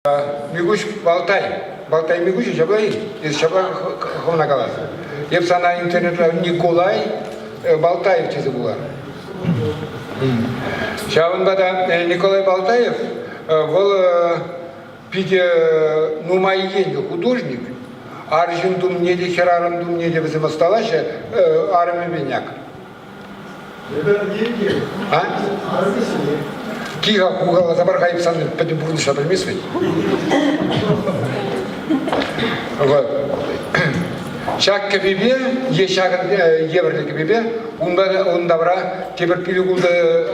Микуҫ Балтай. Балтай Микуҫӗ ҫапла-и? Эс ҫапла хӑвна калас. Эп сана интернетра Николай Балтаев тесе вуларӑм. Ҫавӑнпа та Николай Балтаев вӑл питӗ нумай енлӗ художник. Арҫын тумне те, хӗрарӑм тумне те вӗсем ӑсталаҫҫӗ арӑмӗпе няк. А? Киха кухаласа пар-ха эп сан пӗтӗм пурнӑҫа пӗлмест вӗт. Вот. Ҫак кӗпепе е ҫакӑн евӗрлӗ кӗпепе унта ун тавра тепӗр пилӗк-ултӑ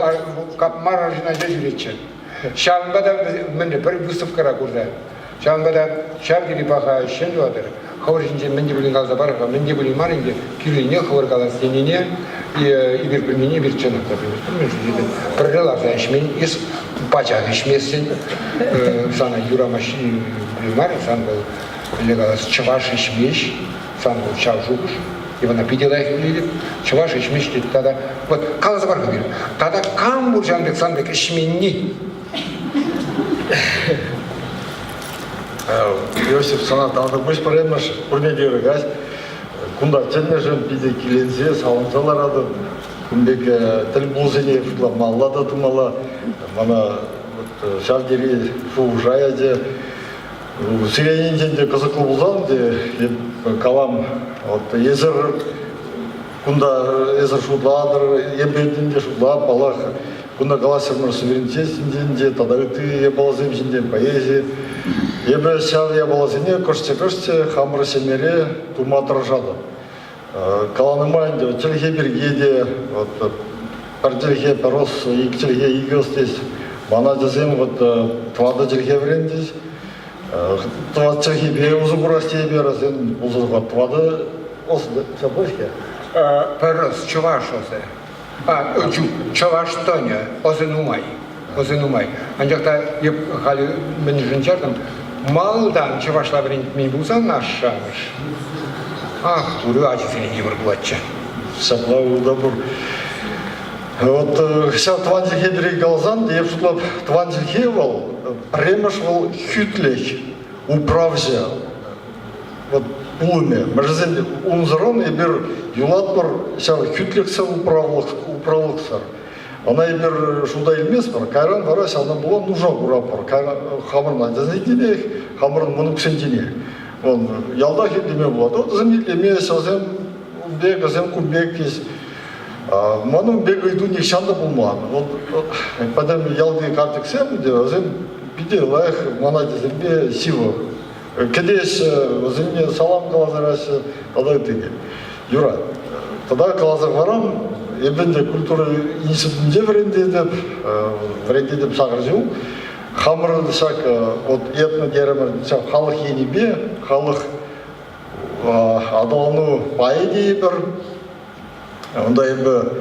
капмар арҫын ача ҫӳретчӗ. Ҫавӑнпа та мӗнле пӗр выставкӑра курса Ҫавӑнпа та ҫав тери паха ӗҫсем тӑватӑр. Хӑвӑр ҫинчен мӗн те пулин каласа парӑр-ха, мӗн те пулин мар ӗнтӗ, кирлине хӑвӑр калас тенине эпир пӗлнине эпир чӑнах та пӗлместпӗр. Мӗншӗн тесен пӗрре ларса ӗҫмен, эс пачах ӗҫместӗн, сана юрамасть мар, сан вӑл, мӗнле калас, чӑваш ӗҫмест, сан вӑл ҫав шухӑш. Эп ӑна питӗ лайӑх пӗлетӗп. Чӑваш ӗҫмест тет тата. Вот каласа пар-ха пире. Тата кам пур ҫавӑн пек сан пек ӗҫменни? Иосиф, сана тавтапуҫ пӗрремӗш пурне те ырӑ каҫ. Кунта чӗннӗшӗн питӗ киленсе, савӑнса ларатӑп. Кун пек тӗлпулусене шутламалла та тумалла. Мана вот ҫав тери шухӑша ячӗ. Сире енчен те кӑсӑклӑ пулсан те эп калам, вот эсӗр кунта эсӗр шутлатӑр, эпӗ те шутлап, паллах, Кунта калаҫрӑмӑр суверенитет ҫинчен те тата ытти япаласем ҫинчен, поэзи. Эпӗ ҫав япаласене кӑшчӗ-кӑшчӗ хамӑр ҫемьере тума тӑрӑшатӑп. Каланӑ май ӗнтӗ чӗлхе пирки те вот пӗр чӗлхе пӗр ӑс, ик чӗлхе икӗ ӑс теҫ. Ман ачасем вот тӑватӑ чӗлхе вӗрентӗҫ. Тӑват чӗлхепе усӑ курас тейӗпе вӗсем пулса тухать тӑватӑ ӑс ҫапла-ҫке. Пӗр ӑс, чӑваш ӑсӗ. Чӑваш тӑнӗ ӑсӗ нумай, ӑсӗ нумай. Анчах та эп халӗ мӗншӗн чартӑм, малтан чӑвашла вӗрентмен пулсан ашшӗ-амӑш, ах, турӑ ачисене йывӑр пулатчӗ. Ҫапла улта пур. Вот ҫав тӑван чӗлхе пирки каласан, эп шутлап, тӑван чӗлхе вӑл пӗрремӗш вӑл хӳтлӗх, управҫӑ. Вот пулӑмӗ. Мӗншӗн унсӑрӑн эпир юлатпӑр ҫав хӳтлӗхсӗр управлӑхсӑр. Ӑна эпир шута илместпӗр. Кайран вара ҫавна пула нуша куратпӑр. Кайран хамӑрӑн ачасенченех, хамӑрӑн мӑнуксенченех. Вон, ялта хӳтлеме пулать. Вот вӗсем итлемеҫҫӗ, вӗсем ун пек, вӗсем кун пек теҫ. Ман ун пек ыйту нихҫан та пулман. Вот пӗтӗм ялти карчӑксем те вӗсем питӗ лайӑх ман ачасемпе ҫывӑх. Кӗтеҫҫӗ, вӗсене салам каласа тата ытти те. Юрать. Тата каласа хӑварам, эпӗ ӗнтӗ культура институтӗнче вӗрентетӗп, вӗрентетӗп сакӑр ҫул. Хамӑрӑн ҫак вот этно терӗмӗр, ҫав халӑх енӗпе, халӑх аталану пайӗ тейӗпӗр. Унта эпӗ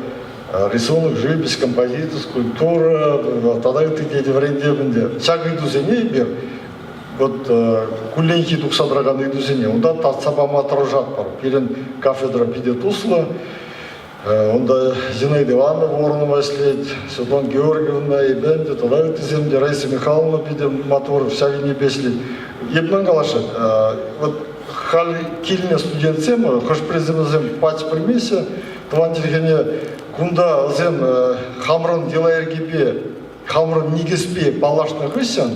рисунок, живопись, композици, скульптура тата ытти те вӗрентетӗп ӗнтӗ. Ҫак ыйтусене эпир вот кулленхи тухса тӑракан ыйтусене унта татса пама тӑрӑшатпӑр. Пирӗн кафедра питӗ туслӑ. Унта Зинаида Ивановна Воронова ӗҫлет, Светлана Георгиевна, эпӗ ӗнтӗ тата ыттисем те, Раиса Михайловна питӗ маттур ҫав енӗпе ӗҫлет. Эп мӗн каласшӑн, вот халь килнӗ студентсем, хӑш-пӗрисем пач пӗлмеҫҫӗ тӑван чӗлхене. Кунта вӗсем хамӑрӑн йӑла-йӗркепе, хамӑрӑн никӗспе паллашнӑ хыҫҫӑн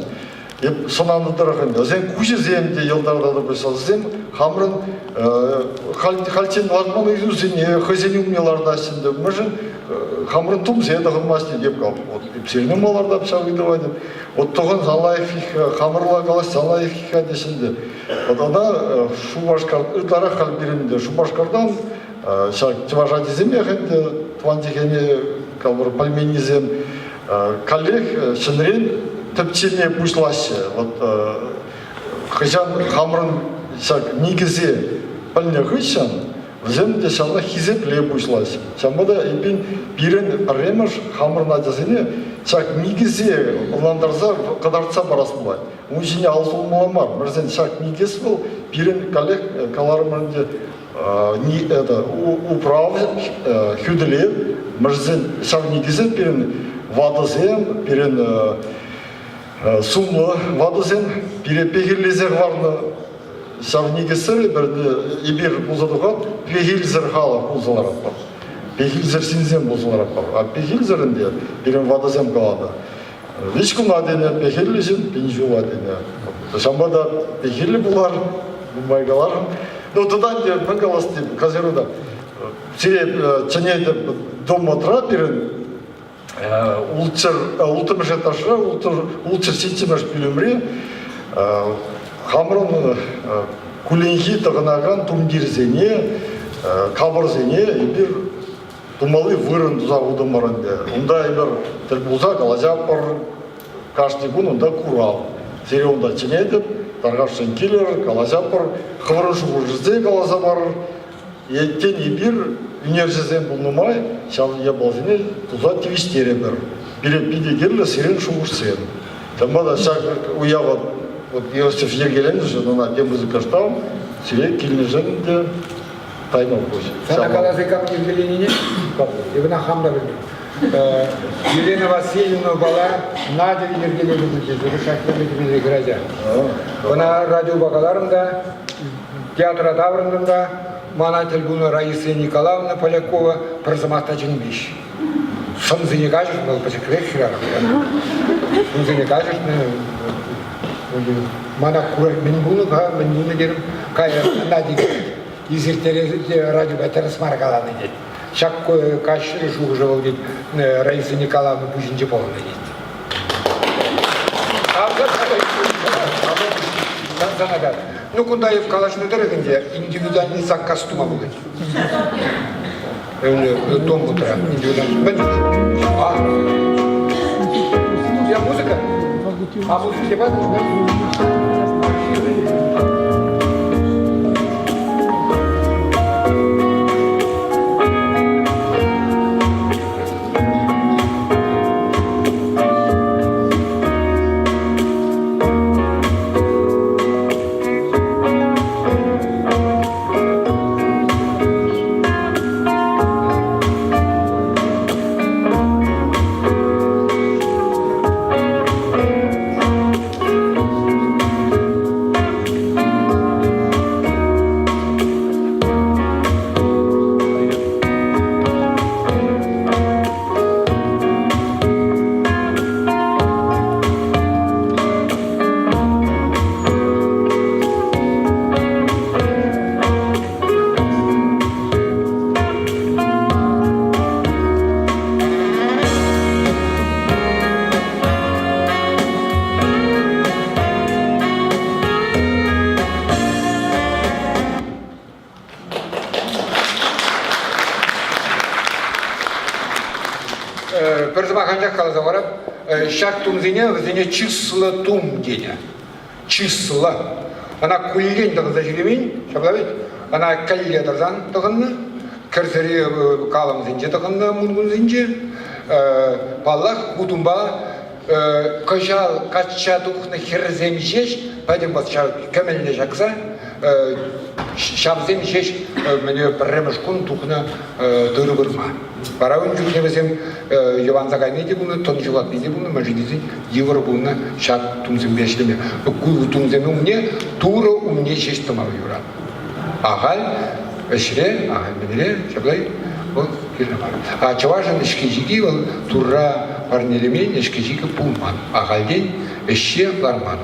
эп сӑнанӑ тӑрӑх ӗнтӗ, вӗсен куҫӗсем те йӑлтӑртата пуҫласа вӗсем хамӑрӑн хальччен лартман ыйтусене хӑйсен умне лартаҫҫӗ ӗнтӗ. Мӗншӗн хамӑрӑн тумсене тӑхӑнмасть теп вот эп ума лартап ҫав ыйтӑва теп. Вот тӑхӑнса лайӑх хамӑрла калаҫса лайӑх-ха теҫҫӗ ӗнтӗ. Вот ӑна Шупашкар ытларах халь пирӗн те Шупашкартан ҫак чӑваш ачисемех ӗнтӗ тӑван чӗлхене калӑпӑр пӗлменнисем каллех ҫӗнӗрен тӗпчеме пуҫлаҫҫӗ. Вот хӑҫан хамӑрӑн ҫак никӗсе пӗлнӗ хыҫҫӑн вӗсем те ҫавна хисепле пуҫлаҫҫӗ. Ҫавӑнпа та эпин пирӗн пӗрремӗш хамӑрӑн ачасене ҫак никӗсе ӑнлантарса кӑтартса парас пулать. Ун ҫине ал сулмалла мар. Мӗншӗн ҫак никӗс вӑл пирӗн каллех каларӑмӑр ӗнтӗ это управ хӳтӗлев. Мӗншӗн ҫав никӗсе пирӗн ватӑсем, пирӗн. Сумлӑ ватӑсем пире пехиллесе хӑварнӑ ҫав никӗссӗр эпир пулса тухать, пехилсӗр халӑх пулса ларатпӑр. Пехилсӗр ҫынсем пулса ларатпӑр. А пехилсӗр ӗнтӗ пирӗн ватӑсем каланӑ. Виҫ куна тенӗ, пехиллӗ ҫын пин ҫула тенӗ. Ҫавӑнпа та пехиллӗ пулар, нумай каларӑм. Ну, тата ӗнтӗ мӗн калас теп, каҫару та. Сире чӗнетӗп домотра пирӗн улттӑмӗш этажра, ултҫӗр ҫиччӗмӗш пӳлӗмре хамӑрӑн кулленхи тӑхӑнакан тумтирсене, капӑрсене эпир тумалли вырӑн туса хутӑмӑр ӗнтӗ. Унта эпир тӗл пулса калаҫатпӑр, кашни кун унта курав. Сире унта чӗнетӗп, тархасшӑн килӗр, калаҫатпӑр, хӑвӑрӑн шухӑшӑрсене каласа парӑр. Тен, эпир ӳнерҫӗсем пулнӑ май ҫав япаласене туса тивӗҫтерӗпӗр. Пире питӗ кирлӗ сирӗн шухӑшсем. Ҫавӑнпа та ҫак уява вот Иосиф йӗркеленӗшӗн ӑна тем пысӑкӑш тав, сире килнӗшӗн те тайма пуҫ. Сана каласа кам йӗркеленине эпӗ ӑна хам та пӗлмен. Елена Васильевна бала Надя йӗркеленӗ тесе шахмат кӗмелле хӗрача. Ӑна радиопа каларӑм та Театра таврӑнтӑм та мана тӗл пулнӑ Раиса Николаевна Полякова пӗр сӑмах та чӗнмест. Сӑмсине каҫӑртнӑ вӑл пӗчӗкрех хӗрарӑм. Сӑмсине каҫӑртнӑ. Мана курать, мӗн пулнӑ-ха, мӗн пулнӑ терӗм. Кайран Надя эсир радиопа тӗрӗс мар каланӑ тет. Ҫак каҫ шухӑшӗ вӑл тет Раиса Николаевна пуҫӗнче пулнӑ тет. Ну, кунта эп калаҫнӑ тӑрӑх ӗнтӗ индивидуальный заказ тума пулать. Дом утра индивидуальный. А? Я музыка? А музыка тебе Пӗр сӑмах анчах каласа хӑварам. Ҫак тумсене вӗсене чыслӑ тум тенӗ. Чыслӑ. Ӑна куллен тӑхӑнса ҫӳремен, ҫапла вӗт? Ӑна кӗлле тӑрсан тӑхӑннӑ, кӗрсӗри калӑмсенче тӑхӑннӑ мункунсенче. Паллах, ку тумпа кӑҫал качча тухнӑ хӗрсем ҫеҫ пӗтӗм вӑл ҫав кӗмӗлне ҫакса ҫавсем ҫеҫ мӗне пӗрремӗш кун тухнӑ тырӑ вырма. Вара ун чухне вӗсем йӑванса кайни те пулнӑ, тӑн ҫухатни те пулнӑ, мӗншӗн тесен йывӑр пулнӑ ҫак тумсемпе ӗҫлеме. Ку тумсем умне Турӑ умне ҫеҫ тӑма юрать. Ахаль ӗҫре, ахаль мӗнре, ҫапла вӑл кирлӗ мар. А чӑвашӑн ӗҫки-ҫики вӑл Турра парнелемен ӗҫки-ҫикӗ пулман. Ахальтен ӗҫҫе ларман.